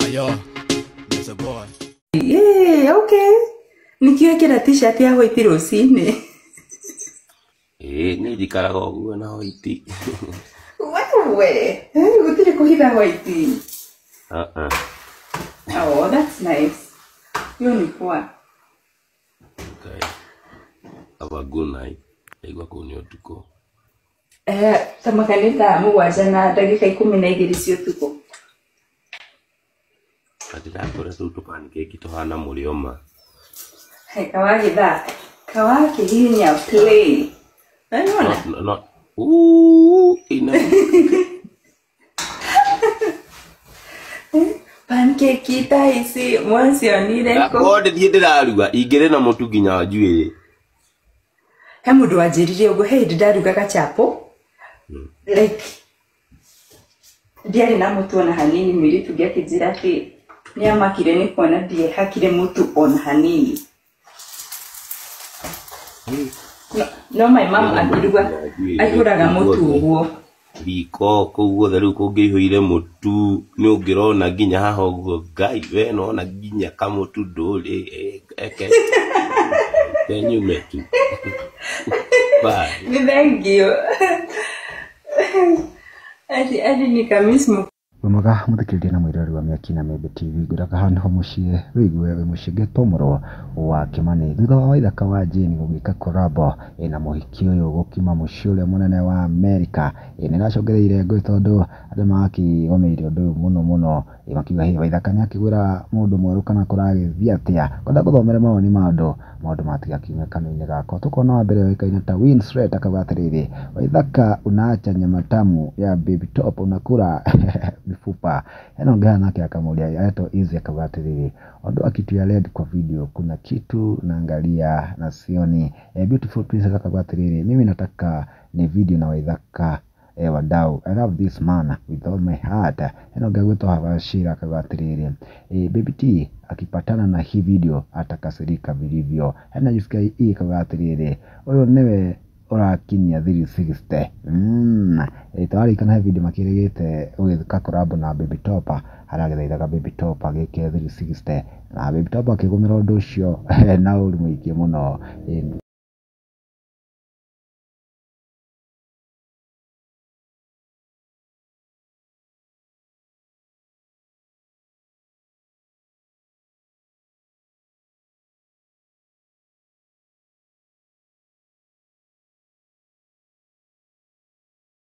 Ayo, it's a boy. Yeah, okay. Nĩkĩo ĩkĩra t-shirt ya white rũcinĩ. Ĩĩ niĩ njikaraga ũguo na white. Wewe, gũtirĩ kũhitha white. Uh-uh. Oh, that's nice. Hiyo ni poa. Okay. Have a good night. Ndaigua kũu nĩ ũtukũ. Ta maka nĩ thaa 7 na ndagĩka 12 cia ũtukũ. Na ndĩrakũra tũu tũ pancake tũhana mũrĩo ma. Hey, kawagĩthaka kawakĩhihinya play. Nĩwona? No, no. Ooh, ina. Pancake ta ici mwacionire kũ? Korwo ndĩthiĩ ndĩraruga ingĩrĩ na mũtu nginya njuĩrĩ. He mũndũ wanjĩrire ũguo, he hĩndĩ ndarugaga chapo like ndiarĩ na mũtu ona hanini, mũirĩtu ũngĩ akĩnjĩra atĩ nĩ amakire nĩ kuona ndiehakire mũtu ona hanini. No, my mom akĩruga aihũraga mũtu ũguo. Riko kũu guothe rĩu kũngĩihũire mũtu nĩ ũngĩrona nginya haha ũguo Ngai we nona nginya kamũtu ndũrĩ eke nyume tu. Bye. Nĩ thank you. Ati nikamiss. Wĩmwega mũthikĩrĩria na mwĩroreri wa Mĩaki na Mĩembe TV, ngwĩraga haha nĩho mũciĩ wĩigue wĩ mũciĩ Gĩtũmũrwo wa Kĩmani thutha wa Waithaka wa Jane gũgĩka collabo na mũhiki ũyũ gũkiuma mũciĩ ũrĩa mũnene wa Amerika. Nĩ ĩracũngĩrĩirie ngũĩ tondũ andũ makĩgomeire ũndũ ũyũ mũno mũno, makiuga hĩ Waithaka nĩ akĩgwĩra mũndũ mwerũ kana kũragĩthiĩ atĩa. Ngwenda gũthomere mawoni ma andũ, maũndũ matigakiume kanua-inĩ gakwa. Tũkona wa mbere ũĩkaine ta Winslet akauga atĩrĩrĩ, "Waithaka unaacha nyama tamu ya Baby Top, unakula mifupa." Hena ũngĩ haha nake akamũria aretwo Easy akauga atĩrĩrĩ, "Ondoa kitu ya red kwa video, kuna kitu naangalia na sioni." Beautiful Princess akauga atĩrĩrĩ, "Mimi nataka ni video na Waithaka, wadau, I love this man with all my heart." Hena ũngĩ agwĩtwo Habashira akauga atĩrĩrĩ, "Baby T akipatana na hii video atakasirika vilivyo." Hena USKE akauga atĩrĩrĩ, "Ũyũ nĩwe ũrakinyia 360." Twarĩkana he video makĩrĩgĩte gũgĩka collab na Baby Top, harĩa agĩthaithaga Baby Top agĩke 360 na Baby Top akĩgũmĩra ũndũ ũcio na ũru mũingĩ mũno.